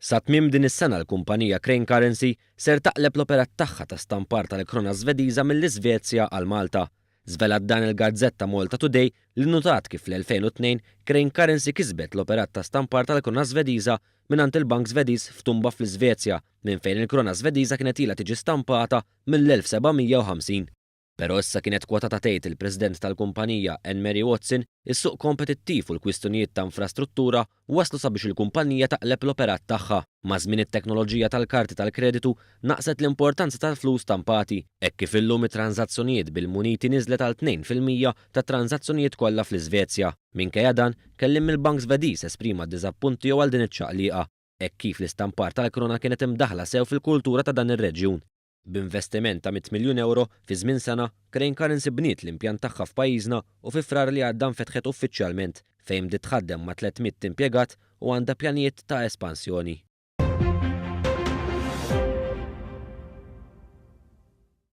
Sa tmiem din is-sena l-kumpanija Crane Currency ser taqleb l-operat tagħha ta' stampar tal-krona Svediża mill-Iżvezja għal Malta. Żvelat dan il-gazzetta Malta Today li nnutat kif fl-2002 Crane Currency kisbet l-operat ta' stampar tal-krona Svediża mingħand il-Bank Svediż f'Tumba fl-Iżvezja minn fejn il-krona Svediża kienet ilha tiġi stampata mill-1750. Però issa kienet kwotata tgħid il-President tal-kumpanija Anne Mary Watson, is-suq kompetittiv u l-kwistjonijiet ta' infrastruttura wasslu sabiex il-kumpanija taqleb l-operat tagħha. Maż-żmien it-teknoloġija tal-karti tal-kreditu naqqset l-importanza tal-flus stampati, hekk kif illum it-tranżazzjonijiet bil-muniti niżlet għal 2% tat-tranżazzjonijiet kollha fl-Iżvezja. Minkejja dan, kelliem mill-Bank Svediż esprima d-diżappunt tiegħu għal din iċ-ċaqliqa, hekk kif l-istampar tal-krona kienet imdaħħla sew fil-kultura ta' dan ir-reġjun. B'investiment ta' 100 miljun ewro, fi żmien sena, Crane Currency bniet l-impjant tagħha f'pajjiżna u fi Frar li għadda nfetħet uffiċjalment, fejn bdiet tħaddem ma' 300 impjegat u għandha pjanijiet ta' espansjoni.